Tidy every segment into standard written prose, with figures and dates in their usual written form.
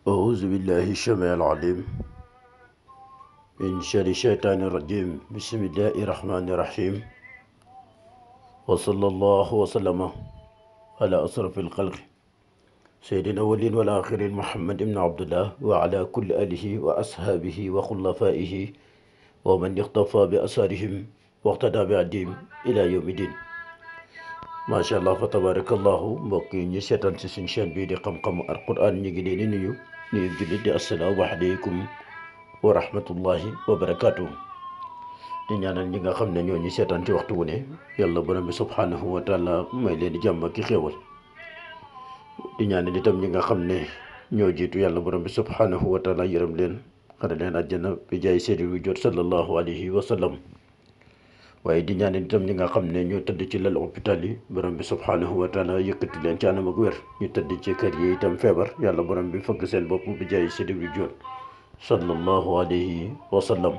أعوذ بالله السميع العليم من شر الشيطان الرجيم. بسم الله الرحمن الرحيم. وصلى الله وسلم على أشرف الخلق سيدنا الأولين والآخرين محمد بن عبد الله وعلى كل آله وأصحابه وخلفائه ومن اقتفى بأثارهم واقتدى بهديهم إلى يوم الدين. ما شاء الله فتبارك الله. mbokk yi ñu seetaan ci suñu chaîne bii di xam-xamu alquran ñu ngi leen di nuyu jullit di assalaamu aleykum wa rahmatullahi wa barakaatu. di ñaanal ñi nga xam ne ñoo ñu seetaan ci waxtu wu ne yàlla borom bi subhanahu wa taala may leen di jàmm ki xéewal. di ñaanal itam ñi nga xam ne ñoo jiitu yàlla borom bi subhanahu wa taala yërëm leen xare leen àjjana bi jaay seedi wu jot sallallahu alayhi wa sallam. waaye di ñaanal itam ñi nga xam ne ñoo tëdd ci lal hôpital yi borom bi subhanahu wa taala yëkkati leen ci anam ak wér. ñu tëdd ci kër yi itam feebar yàlla borom bi fëgg seen bopp bi jaay seedi wu jot sallallahu alayhi wa sallam.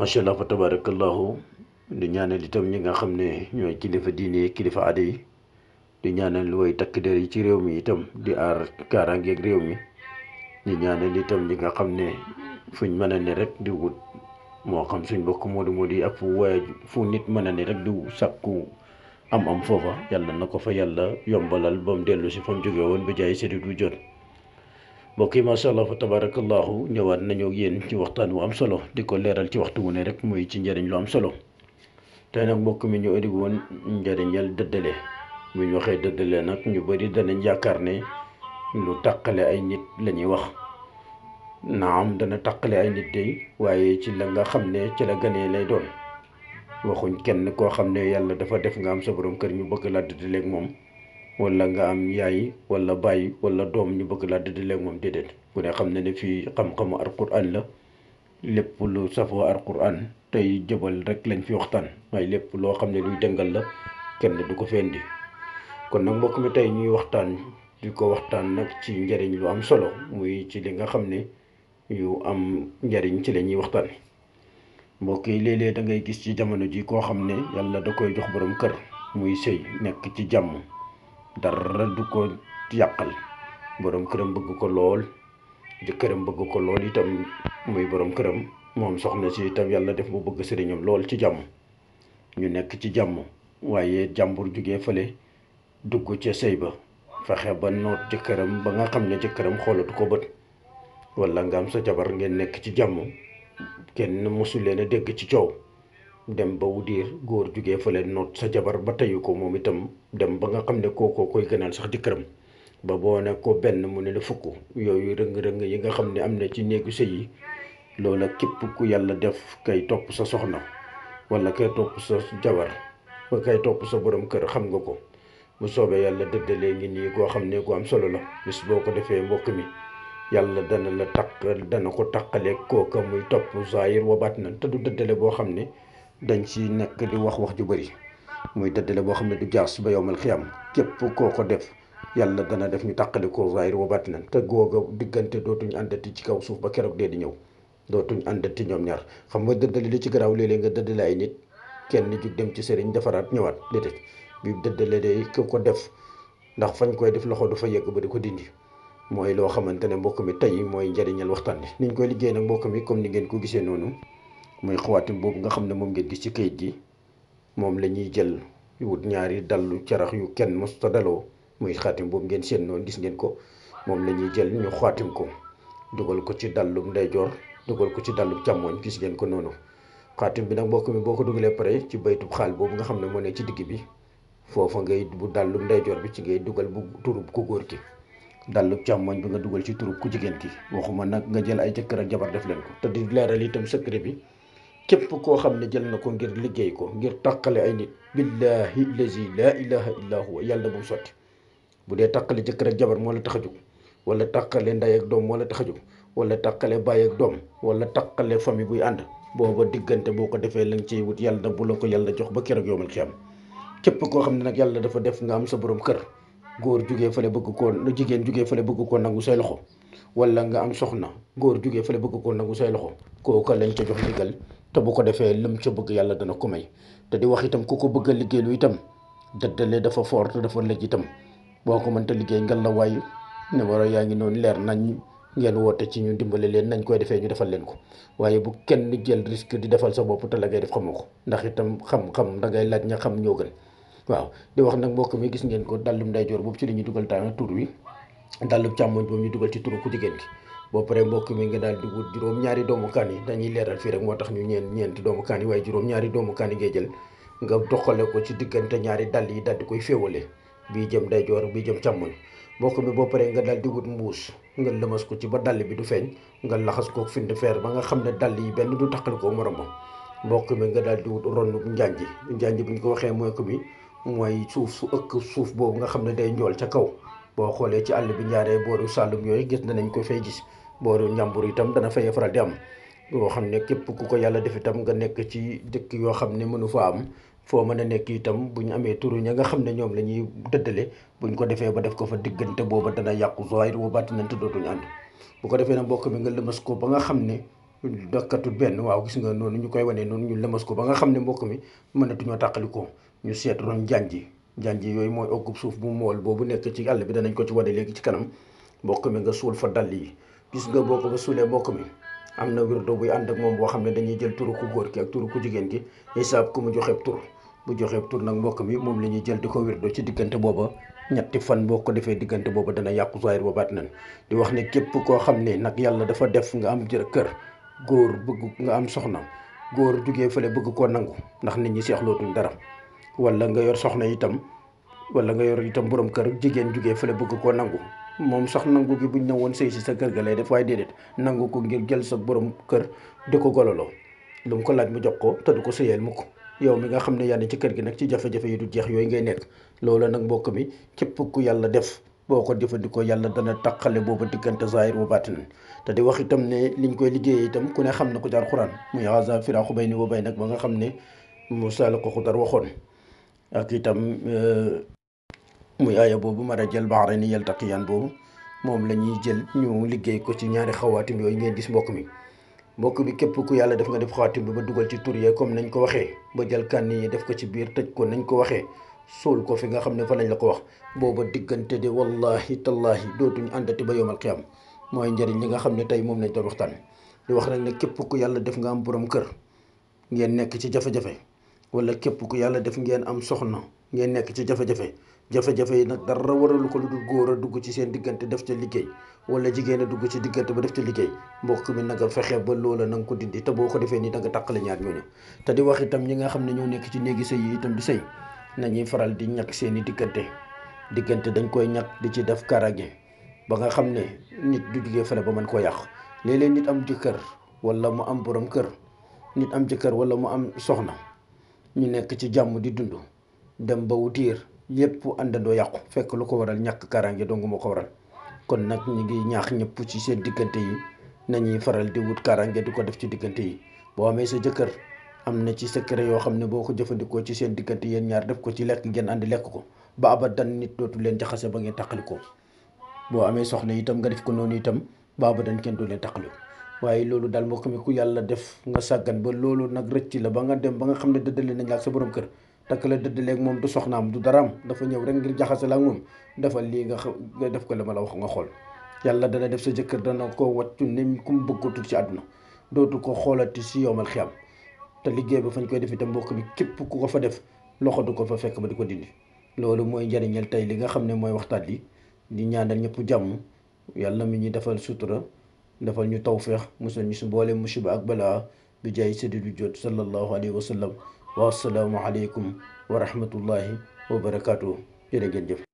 macha allah fa tabarakallahu. di ñaanal itam ñi nga xam ne ñooy kilifa diine kilifa aada yi. di ñaanal way takk der yi ci réew mi itam di aar kaaraangeeg réew mi. di ñaanal itam ñi nga xam ne fuñ mën a ne rek di wut moo xam suñ mbokk moo di ak fu nit mën a ne rek di sàkku am foofa yàlla na ko fa yàlla yombalal ba mu dellu si fa mu jóge woon ba jaay séddi du jot. mbokk yi macha allah fa tabarakallahu ñëwaat nañu yéen ci waxtaan wu am solo di ko leeral ci waxtu wu ne rek muy ci njëriñ lu am solo. tey nag mbokk mi ñu indi woon njëriñal dëddale. bu ñu waxee dëddale nag ñu bëri danañ yaakaar ne lu tàqale ay nit la ñuy wax. naam dana tàqale ay nit day waaye ci la nga xam ne ci la gënee lay doon. waxuñ kenn koo xam ne yàlla dafa def nga am sa borom kër ñu bëgg laa dëddaleeg moom. wala nga am yaay wala baay wala doom ñu bëgg laa dëddaleeg moom déedéet. ku ne xam ne ne fii xam-xamu alquran la. lépp lu safoo alquran tey jëbal rek lañ fi waxtaan. waaye lépp loo xam ne luy dëngal la kenn du ko fendi. kon nag mbokk mi tey ñuy waxtaan di ko waxtaan nag ci njëriñ lu am solo muy ci li nga xam ne yu am njëriñ ci la ñuy waxtaan. mbokk yi léeg-léeg da ngay gis ci jamono ji koo xam ne yàlla da koy jox borom kër muy sëy nekk ci jàmm dara du ko yàqal. borom këram bëgg ko lool jëkkëram bëgg ko lool itam muy borom këram moom soxna si itam yàlla def mu bëgg sëriñam lool ci jàmm. ñu nekk ci jàmm waaye jàmbur jugee fële dugg ca sëy ba fexe ba noot jëkkëram ba nga xam ne jëkkëram xoolatu ko bët. wala nga am sa jabar ngeen nekk ci jàmm kenn mosu leen a dégg ci coow dem ba wudiir góor jugee fële noot sa jabar ba teyu ko moom itam dem ba nga xam ne kookoo koy gënal sax jëkkëram ba boo ne ko benn mu ne la fukk. yooyu rëng-rëng yi nga xam ne am na ci néegu sëy yi loola képp ku yàlla def kay topp sa soxna wala kay topp sa jabar ba kay topp sa borom kër xam nga ko. bu soobee yàlla dëddalee ngi nii goo xam ne gu am solo la. bis boo ko defee mbokk mi yàlla dana ko taqaleeg kooka muy topp zaahir wa baatinan te du dëddale boo xam ne dañ ci nekk di wax ju bëri. muy dëddale boo xam ne du jaas ba yowmal xiyam. képp koo ko def yàlla dana def ñu taqale ko zaahir wa baatinan te googa diggante dootuñ àndati ci kaw suuf ba keroog dee di ñëw. dootuñ àndati ñoom ñaar. xam nga dëddale li ci garaaw léeg-léeg nga dëddale ay nit kenn jug dem ci sëriñ defaraat ñëwaat déedéet. bi dëddale day ko def ndax fañ koy def loxo du fa yegg ba di ko dindi. mooy loo xamante ne mbokk mi tey mooy njëriñal waxtaan bi niñ koy liggéey nag mbokk mi comme ni ngeen ko gisee noonu muy xawaatim boobu nga xam ne moom ngeen gis ci kayit gi moom la ñuy jël wut ñaari dallu carax yu kenn mos ta daloo muy xaatim boobu ngeen seen noonu gis ngeen ko moom la ñuy jël ñu xaatim ko dugal ko ci dallum ndeyjoor dugal ko ci dallum càmmooñ gis ngeen ko noonu. xaatim bi nag mbokk mi boo ko dugalee pare ci baytub xaal boobu nga xam ne moo ne ci digg bi foofa ngay bu dallum ndeyjoor bi ci ngay dugal bu turub ku góor ki. dallub càmmooñ bi nga dugal ci turub ku jigéen ki. waxuma nag nga jël ay jëkkër ak jabar def leen ko. te di leeral itam secret bi képp koo xam ne jël na ko ngir liggéey ko ngir tàqale ay nit billahi lazi laa ilaha illa huwa yàlla bu mu sotti. bu dee tàqale jëkkër ak jabar moo la tax a jóg wala tàqale ndey ak doom moo la tax a jóg wala tàqale baay ak doom wala tàqale famille buy ànd booba diggante boo ko defee la nga ciy wut yàlla bu la ko yàlla jox ba keroog yowmal xiyam. képp koo xam ne nag yàlla dafa def nga am sa borom kër góor jugee fële bëgg koo jigéen jugee fële bëgg koo nangu say loxo wala nga am soxna góor jugee fële bëgg koo nangu say loxo kooka lañ ca jox ndigal te bu ko defee lam ca bëgg yàlla dana ko may. te di wax itam ku ko bëgg a liggéey lu itam dëddale dafa fort te dafa lëj itam boo ko mënta liggéey ngal la waay numéro yaa ngi noonu leer nañ, ngeen woote ci ñu dimbale leen nañ koy defee ñu defal leen ko. waaye bu kenn jël risque di defal sa bopp te la ngay def xamoo ko, ndax itam xam-xam da ngay laaj ña xam ñoo gën. waaw di wax nag mbokk mi gis ngeen ko dàllum ndeyjoor boobu ci li ñu dugal temps tur wi, dàllum càmmoñ boobu ñu dugal ci turu ku jigéen gi. boo paree mbokk mi nga daal di wut juróom-ñaari doomu kaan yi, dañuy leeral fii rek moo tax ñu ñeenti doomu kaan yi, waaye juróom-ñaari doomu kaan yi ngay jël nga doxale ko ci diggante ñaari dàll yi daal di koy féewale, bii jëm ndeyjoor bii jëm càmmoñ. mbokk mi boo paree nga daal di wut mbuus nga lëmas ko ci ba dàll bi du feeñ, nga laxas ko find feer ba nga xam ne dàll yi benn du taqali ko morom ma. mbokk mi nga daal di wut ronnu njanji. Njanji bu ñu ko waxee mooy ko mi mooy suuf su ëkk suuf boobu nga xam ne day njool ca kaw. boo xoolee ci àll bi njaaree booru Saalum yooyu gis nañ ko fay gis, booru njàmbur itam dana fay faral di am. yoo xam ne képp ku ko yàlla def itam nga nekk ci dëkk yoo xam ne mënu fa am, foo mën a nekk itam bu ñu amee turu ña nga xam ne ñoom la ñuy dëddale buñ ko defee ba def ko fa diggante booba dana yàqu zahir wa baatin te dootuñu ànd. bu ko defee nag mbokk mi nga lëmas ko ba nga xam ne dakkatul benn, waaw gis nga noonu ñu koy wanee noonu, ñu lëmas ko ba nga xam ne mbokk mi mënatuñoo tàqalikoo. ñu seet ron janji yooyu mooy oggub suuf bu mool boobu nekk ci àll bi, danañ ko ci wane léegi ci kanam. mbokk mi nga suul fa dàll yi, gis nga boo ko ba suulee mbokk mi am na wirdo buy ànd ak moom boo xam ne dañuy jël turu ku góor ki ak turu ku jigéen ki hisaab ku mu joxeeb tur. bu joxeeb tur nag mbokk mi moom la ñuy jël di ko wirdo ci diggante booba ñetti fan. boo ko defee diggante booba dana yàqu zahir ba baat nan. di wax ne képp koo xam ne nag yàlla dafa def nga am kër, góor bëgg nga am soxna, góor jugee fële bëgg koo nangu ndax nit ñi seexlootuñ dara, wala nga yor soxna itam, wala nga yor itam borom kër, jigéen jugee fële bëgg koo nangu. moom sax nangu gi buñ ne woon sëy si sa kër ga lay def, waaye déedéet nangu ko ngir jël sa borom kër di ko gololoo, lu mu ko laaj mu jox ko te du ko sëyal mukk. yow mi nga xam ne yaa ne ci kër gi nag ci jafe-jafe yi du jeex yooyu ngay nekk. loola nag mbokk mi képp ku yàlla def boo ko jëfandikoo yàlla dana taqale booba diggante zahir wa baatin. te di wax itam ne liñ koy liggéeyee itam ku ne xam na ko ci alxuraan, muy haza firaaxu bayni wa baynak ba nga xam ne Musaa la ko Xudar waxoon. ak itam muy aaya boobu marajal bahrayni yaltaqiyaan boobu moom la ñuy jël ñu liggéey ko ci ñaari xawaatim yooyu ngeen gis mbokk mi. mbokk bi képp ku yàlla def nga def xawaatim bi ba dugal ci tur yee comme nañ ko waxee, ba jël kànni yi def ko ci biir tëj ko nañ ko waxee, suul ko fi nga xam ne fa lañ la ko wax, booba diggante de wallahi tallahi dootuñu àndati ba yowmal qiyaam. mooy njëriñ li nga xam ne tey moom lañ doon waxtaan. di wax rek ne képp ku yàlla def nga am borom kër ngeen nekk ci jafe-jafe, wala képp ku yàlla def ngeen am soxna ngeen nekk ci jafe-jafe. jafe-jafe yi nag dara waralu ko lu dul góor a dugg ci seen diggante def ca liggéey, wala jigéen a dugg ci diggante ba def ca liggéey. mbokk mi nanga fexe ba loola na nga ko dindi, te boo ko defee nii da nga tàqale ñaar ñooñu. te di wax itam ñi nga xam ne ñoo nekk ci néegi sëy yi itam di sëy nañuy faral di ñàkk seeni diggante dañ koy ñàkk di ci def kaaraange ba nga xam ne nit du jugee fële ba mën koo yàq. léeg-léeg nit am jëkkër wala mu am borom kër, nit am jëkkër wala mu am soxna, ñu nekk ci jàmm di dund, dem ba wutiir yépp àndandoo yàqu, fekk lu ko waral ñàkk kaaraange dong moo ko waral. kon nag ñu ngi ñaax ñëpp ci seen diggante yi nañuy faral di wut kaaraange di ko def ci diggante yi. boo amee sa jëkkër am na ci secret yoo xam ne boo ko jëfandikoo ci seen diggante yéen ñaar def ko ci lekk ngeen àndi lekk ko ba abadan nit dootu leen jaxase ba ngeen taqalikoo. boo amee soxna itam nga def ko noonu itam ba abadan kenn du leen taqaliko. waaye loolu daal mbokk mi ku yàlla def nga sàggan ba loolu nag rëcc la ba nga dem ba nga xam ne dëddale nañ la ak sa borom kër, takk la dëddaleeg moom du soxnaam du daraam, dafa ñëw rek ngir jaxase la ak moom, defal lii nga def ko la ma la wax nga xool. yàlla dana def sa jëkkër dana ko wàccu ne ku mu bëggatul ci àdduna, dootu ko xoolati si yowmal xiyam. te liggéey ba fañ koy def itam mbokk mi képp ku ko fa def loxo du ko fa fekk ba di ko dindi. loolu mooy njëriñal tey li nga xam ne mooy waxtaan li di ñaanal ñëpp jàmm. yàlla mi ñuy defal sutura, defal ñu tawféex, musal ñu si mboole musiba ak balaa bi jaay séddidu jot sallallahu alayhi wa sallam. wa assalaamu aleykum wa rahmatullahi wa barakaatuhu. jërë ngeen jëf.